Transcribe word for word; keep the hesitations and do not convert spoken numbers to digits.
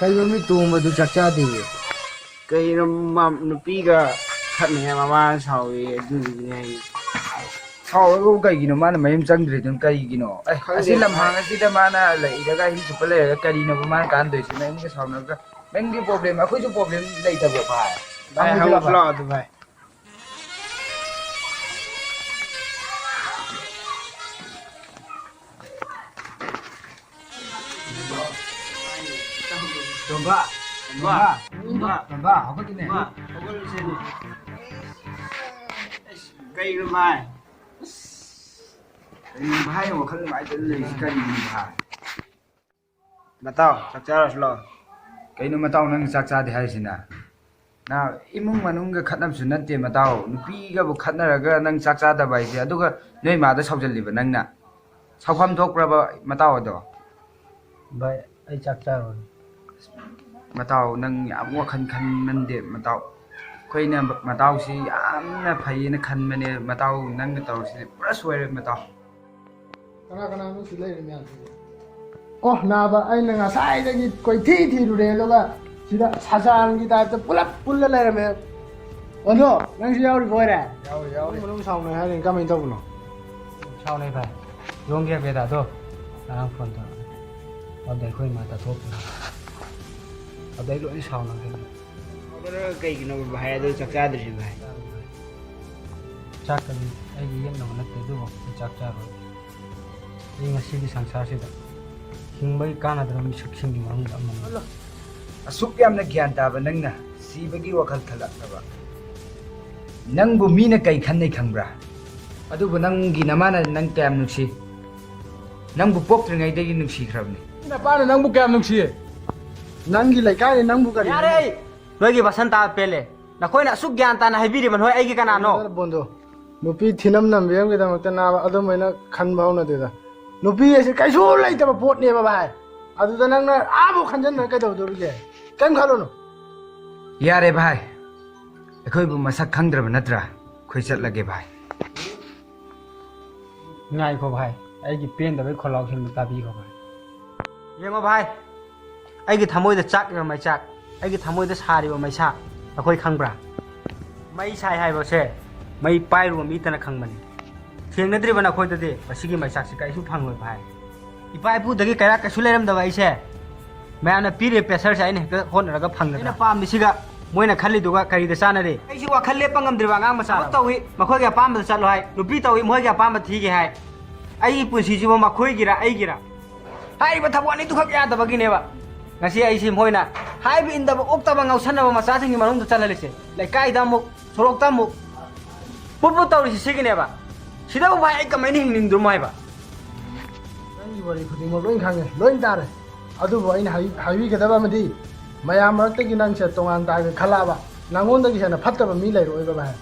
ꯀꯩꯅꯣ ꯃꯤ ꯇꯣꯝꯕꯗꯨ ꯆꯥꯛ ꯆꯥꯗꯦꯌꯦ? ꯀꯩꯅꯣ ꯃꯥ ꯅꯨꯄꯤꯒ ꯈꯠꯅꯩ ꯍꯥꯏ, ꯃꯃꯥꯅ ꯁꯥꯎꯋꯦ, ꯑꯗꯨꯗꯨꯒꯤꯅꯦ ꯍꯥꯏ꯫ ꯁꯥꯎꯔꯒꯕꯨ ꯀꯩꯒꯤꯅꯣ ꯃꯥꯅ ꯃꯌꯨꯝ ꯆꯪꯗ꯭ꯔꯤꯗꯨꯅ ꯀꯩꯒꯤꯅꯣ? ꯑꯦ, ꯈꯪꯗꯦ, ꯑꯁꯤ ꯂꯝꯍꯥꯡ ꯚꯥꯏ꯫ ꯑꯁꯤꯗ ꯃꯥꯅ ꯂꯩꯔꯒ ꯑꯍꯤꯡ ꯆꯨꯞꯄ ꯂꯩꯔꯒ ꯀꯔꯤꯅꯣꯕ ꯃꯥꯅ ꯀꯥꯟꯗꯣꯏꯁꯤ? ꯃꯌꯨꯝꯒ ꯁꯥꯎꯅꯔꯒ ꯅꯪꯒꯤ ꯄ꯭ꯔꯣꯕ꯭ꯂꯦꯝ, ꯑꯩꯈꯣꯏꯁꯨ ꯄ꯭ꯔꯣꯕ꯭ꯂꯦꯝ ꯂꯩꯇꯕ꯭ꯔꯣ ꯚꯥꯏ? ꯚꯥꯏ, ꯍꯪꯉꯨꯁꯤ ꯍꯪꯉꯨꯁꯤ ꯂꯥꯛꯑꯣ꯫ ꯂꯥꯛꯑꯣ ꯑꯗꯨ, ꯚꯥꯏ꯫ ꯇꯣꯝꯕ, ꯇꯣꯝꯕ, ꯇꯣꯝꯕ, ꯇꯣꯝꯕ, ꯍꯧꯒꯠꯂꯨꯅꯦ꯫ ꯇꯣꯝꯕ, ꯍꯧꯒꯠꯂꯨꯁꯦꯅꯦ꯫ ꯑꯁ, ꯀꯩꯅꯣ ꯚꯥꯏ? ꯀꯩꯅꯣ ꯚꯥꯏ, ꯋꯥꯈꯜ ꯅꯨꯡꯉꯥꯏꯇꯅ ꯂꯩꯔꯤꯁꯤ ꯀꯔꯤꯒꯤꯅꯣ ꯚꯥꯏ? ꯃꯇꯥꯎ, ꯆꯥꯛ ꯆꯥꯔꯁꯤ ꯂꯥꯛꯑꯣ꯫ ꯀꯩꯅꯣ ꯃꯇꯥꯎ, ꯅꯪ ꯆꯥꯛ ꯆꯥꯗꯦ ꯍꯥꯏꯔꯤꯁꯤꯅ? ꯅꯥ, ꯏꯃꯨꯡ ꯃꯅꯨꯡꯒ ꯈꯠꯅꯕꯁꯨ ꯅꯠꯇꯦ ꯃꯇꯥꯎ, ꯅꯨꯄꯤꯒꯕꯨ ꯈꯠꯅꯔꯒ ꯅꯪ ꯆꯥꯛ ꯆꯥꯗꯕ ꯍꯥꯏꯁꯦ, ꯑꯗꯨꯒ ꯅꯣꯏ ꯃꯥꯗ ꯁꯥꯎꯖꯜꯂꯤꯕ ꯅꯪꯅ? ꯁꯥꯎꯐꯝ ꯊꯣꯛꯄ꯭ꯔꯕ ꯃꯇꯥꯎ ꯑꯗꯣ? ꯚꯥꯏ, ꯑꯩ ꯆꯥꯛ ꯆꯥꯔꯣꯏ꯫ ꯃꯇꯥꯎ, ꯅꯪ ꯌꯥꯝ ꯋꯥꯈꯜ ꯈꯟꯃꯟꯗꯦ ꯃꯇꯥꯎ꯫ ꯑꯩꯈꯣꯏꯅ ꯃꯇꯥꯎꯁꯤ ꯌꯥꯝꯅ ꯐꯩꯌꯦꯅ ꯈꯟꯕꯅꯦ ꯃꯇꯥꯎ, ꯅꯪꯅ ꯇꯧꯔꯤꯁꯤꯗꯤ ꯄꯨꯔꯥ ꯁꯣꯏꯔꯦ ꯃꯇꯥꯎ꯫ ꯀꯅꯥ ꯀꯅꯥꯅꯣ ꯁꯤ ꯂꯩꯔꯤ ꯃꯌꯥꯝꯁꯤꯕꯨ? ꯑꯣ, ꯅꯥꯕ, ꯑꯩꯅ ꯉꯁꯥꯏꯗꯒꯤ ꯀꯣꯏꯊꯤ ꯊꯤꯔꯨꯔꯦ, ꯑꯗꯨꯒ ꯁꯤꯗ ꯁꯖꯥꯟꯒꯤ ꯇꯥꯏꯞꯇ ꯄꯨꯂꯞ ꯄꯨꯜꯂ ꯂꯩꯔꯝꯃꯦ꯫ ꯑꯣꯟꯊꯣ, ꯅꯪꯁꯨ ꯌꯥꯎꯔꯤꯕ ꯑꯣꯏꯔꯦ? ꯌꯥꯎꯔꯤ, ꯌꯥꯎꯔꯤ꯫ ꯏꯃꯨꯡ ꯃꯅꯨꯡ ꯁꯥꯎꯅꯩ ꯍꯥꯏꯔꯤ, ꯀꯃꯥꯏꯅ ꯇꯧꯕꯅꯣ? ꯁꯥꯎꯅꯩ ꯚꯥꯏ꯫ ꯌꯣꯡꯒꯤ ꯑꯕꯦꯗꯥꯗꯣ ꯉꯔꯥꯡ ꯐꯣꯟ ꯇꯧꯔꯛꯑꯦ꯫ ꯑꯗꯨꯗ ꯑꯩꯈꯣꯏ ꯏꯃꯥ ꯇꯥꯊꯣꯛꯈ꯭ꯔꯦ꯫ ꯑꯗꯩ ꯂꯣꯏ ꯁꯥꯎꯅꯈ꯭ꯔꯦ꯫ ꯁꯥꯎꯅꯔꯒ ꯀꯩꯒꯤꯅꯣ ꯚꯥꯏ ꯑꯗꯨ ꯆꯥꯛ ꯆꯥꯗ꯭ꯔꯤꯁꯤ ꯚꯥꯏ? ꯆꯥꯛꯀꯗꯤ ꯑꯩꯒꯤ ꯌꯦꯛꯅꯕ ꯅꯠꯇꯦ, ꯑꯗꯨꯕꯨ ꯑꯩ ꯆꯥꯛ ꯆꯥꯔꯣꯏ꯫ ꯑꯩ ꯉꯁꯤꯒꯤ ꯁꯪꯁꯥꯔꯁꯤꯗ ꯍꯤꯡꯕꯒꯤ ꯀꯥꯟꯅꯗ꯭ꯔꯕ ꯃꯤꯁꯛꯁꯤꯡꯒꯤ ꯃꯅꯨꯡꯗ ꯑꯃꯅꯤ꯫ ꯑꯁꯨꯛ ꯌꯥꯝꯅ ꯒ꯭ꯌꯥꯟ ꯇꯥꯕ ꯅꯪꯅ ꯁꯤꯕꯒꯤ ꯋꯥꯈꯜ ꯈꯜꯂꯛꯂꯕ? ꯅꯪꯕꯨ ꯃꯤꯅ ꯀꯩ ꯈꯟꯅꯩ ꯈꯪꯕ꯭ꯔꯥ? ꯑꯗꯨꯕꯨ ꯅꯪꯒꯤ ꯅꯃꯥꯅ ꯅꯪ ꯀꯌꯥꯝ ꯅꯨꯡꯁꯤ? ꯅꯪꯕꯨ ꯄꯣꯛꯇ꯭ꯔꯤꯉꯩꯗꯒꯤ ꯅꯨꯡꯁꯤꯈ꯭ꯔꯕꯅꯤ꯫ ꯅꯄꯥꯅ ꯅꯪꯕꯨ ꯀꯌꯥꯝ ꯅꯨꯡꯁꯤ? ꯅꯪꯒꯤ ꯂꯩꯀꯥꯏꯗ ꯅꯪꯕꯨ ꯀꯔꯤ ꯌꯥꯔꯦ! ꯅꯣꯏꯒꯤ ꯚꯥꯁꯟ ꯇꯥꯕ ꯄꯦꯜꯂꯦ꯫ ꯅꯈꯣꯏꯅ ꯑꯁꯨꯛ ꯒ꯭ꯌꯥꯟ ꯇꯥꯅ ꯍꯥꯏꯕꯤꯔꯤꯕ ꯅꯈꯣꯏ ꯑꯩꯒꯤ ꯀꯅꯥꯅꯣ? ꯕꯣꯟꯗꯣ, ꯅꯨꯄꯤ ꯊꯤꯅꯝ ꯅꯝꯕꯤꯔꯝꯒꯤꯗꯃꯛꯇ ꯅꯥꯕ ꯑꯗꯨꯝꯕ ꯑꯩꯅ ꯈꯟꯕ ꯍꯧꯅꯗꯦꯗ꯫ ꯅꯨꯄꯤ ꯑꯁꯤ ꯀꯩꯁꯨ ꯂꯩꯇꯕ ꯄꯣꯠꯅꯦꯕ ꯚꯥꯏ꯫ ꯑꯗꯨꯗ ꯅꯪꯅ ꯑꯥꯕꯨ ꯈꯟꯖꯟꯗꯅ ꯀꯩꯗꯧꯗꯧꯔꯤꯒꯦ? ꯀꯩꯝ ꯈꯜꯂꯨꯅꯨ꯫ ꯌꯥꯔꯦ ꯚꯥꯏ, ꯑꯩꯈꯣꯏꯕꯨ ꯃꯁꯛ ꯈꯪꯗ꯭ꯔꯕ ꯅꯠꯇ꯭ꯔꯥ? ꯑꯩꯈꯣꯏ ꯆꯠꯂꯒꯦ ꯚꯥꯏ꯫ ꯉꯥꯏꯈꯣ ꯚꯥꯏ, ꯑꯩꯒꯤ ꯄꯦꯟꯗꯕꯒꯤ ꯈꯣꯜꯂꯥꯎꯁꯦ ꯑꯝꯇ ꯇꯥꯕꯤꯈꯣ ꯚꯥꯏ꯫ ꯌꯦꯡꯉꯣ ꯚꯥꯏ, ꯑꯩꯒꯤ ꯊꯃꯣꯏꯗ ꯆꯥꯛꯂꯤꯕ ꯃꯩꯆꯥꯛ, ꯑꯩꯒꯤ ꯊꯃꯣꯏꯗ ꯁꯥꯔꯤꯕ ꯃꯩꯁꯥ ꯅꯈꯣꯏ ꯈꯪꯕ꯭ꯔꯥ? ꯃꯩ ꯁꯥꯏ ꯍꯥꯏꯕꯁꯦ ꯃꯩ ꯄꯥꯏꯔꯨꯕ ꯃꯤꯇꯅ ꯈꯪꯕꯅꯤ꯫ ꯊꯦꯡꯅꯗ꯭ꯔꯤꯕ ꯅꯈꯣꯏꯗꯗꯤ ꯃꯁꯤꯒꯤ ꯃꯩꯆꯥꯛꯁꯤ ꯀꯔꯤꯁꯨ ꯐꯪꯂꯣꯏ ꯚꯥꯏ꯫ ꯏꯄꯥ ꯏꯄꯨꯗꯒꯤ ꯀꯩꯔꯥꯛ ꯀꯩꯁꯨ ꯂꯩꯔꯝꯗꯕ ꯑꯩꯁꯦ ꯃꯌꯥꯝꯅ ꯄꯤꯔꯤꯕ ꯄ꯭ꯔꯦꯁꯔꯁꯦ ꯑꯩꯅ ꯍꯦꯛꯇ ꯍꯣꯠꯅꯔꯒ ꯐꯪꯒꯗ꯭ꯔꯥ? ꯑꯩꯅ ꯄꯥꯝꯃꯤꯁꯤꯒ ꯃꯣꯏꯅ ꯈꯜꯂꯤꯗꯨꯒ ꯀꯔꯤꯗ ꯆꯥꯟꯅꯔꯤ? ꯑꯩꯁꯤ ꯋꯥꯈꯜ ꯂꯦꯞꯄ ꯉꯝꯗ꯭ꯔꯤꯕ ꯑꯉꯥꯡ ꯃꯆꯥ꯫ ꯊꯕꯛ ꯇꯧꯏ, ꯃꯈꯣꯏꯒꯤ ꯑꯄꯥꯝꯕꯗ ꯆꯠꯂꯣ ꯍꯥꯏ, ꯅꯨꯄꯤ ꯇꯧꯏ, ꯃꯈꯣꯏꯒꯤ ꯑꯄꯥꯝꯕ ꯊꯤꯒꯦ ꯍꯥꯏ꯫ ꯑꯩꯒꯤ ꯄꯨꯟꯁꯤꯁꯤꯕꯨ ꯃꯈꯣꯏꯒꯤꯔ ꯑꯩꯒꯤꯔ? ꯍꯥꯏꯔꯤꯕ ꯊꯕꯛ ꯑꯅꯤꯗꯨꯈꯛ ꯌꯥꯗꯕꯒꯤꯅꯦꯕ ꯉꯁꯤ ꯑꯩꯁꯤ ꯃꯣꯏꯅ ꯍꯥꯏꯕ ꯏꯟꯗꯕ, ꯑꯣꯛꯇꯕ, ꯉꯥꯎꯁꯟꯅꯕ ꯃꯆꯥꯁꯤꯡꯒꯤ ꯃꯅꯨꯡꯗ ꯆꯜꯍꯜꯂꯤꯁꯦ꯫ ꯂꯩꯀꯥꯏꯗ ꯑꯃꯨꯛ, ꯁꯣꯔꯣꯛꯇ ꯑꯃꯨꯛ, ꯄꯨꯠ ꯄꯨꯠ ꯇꯧꯔꯤꯁꯤ ꯁꯤꯒꯤꯅꯦꯕ꯫ ꯁꯤꯗꯕꯨ ꯚꯥꯏ ꯑꯩ ꯀꯃꯥꯏꯅ ꯍꯤꯡꯅꯤꯡꯗ꯭ꯔꯣꯃꯣ ꯍꯥꯏꯕ? ꯅꯪꯒꯤ ꯋꯥꯔꯤ ꯈꯨꯗꯤꯡꯃꯛ ꯂꯣꯏ ꯈꯪꯉꯦ, ꯂꯣꯏ ꯇꯥꯔꯦ꯫ ꯑꯗꯨꯕꯨ ꯑꯩꯅ ꯍꯥꯏ-, ꯍꯥꯏꯕꯤꯒꯗꯕ ꯑꯃꯗꯤ, ꯃꯌꯥꯝ ꯃꯔꯛꯇꯒꯤ ꯅꯪꯁꯦ ꯇꯣꯉꯥꯟ ꯇꯥꯒꯦ ꯈꯜꯂꯛꯑꯕ, ꯅꯪꯉꯣꯟꯗꯒꯤ ꯍꯦꯟꯅ ꯐꯠꯇꯕ ꯃꯤ ꯂꯩꯔꯣꯏꯕ ꯚꯥꯏ꯫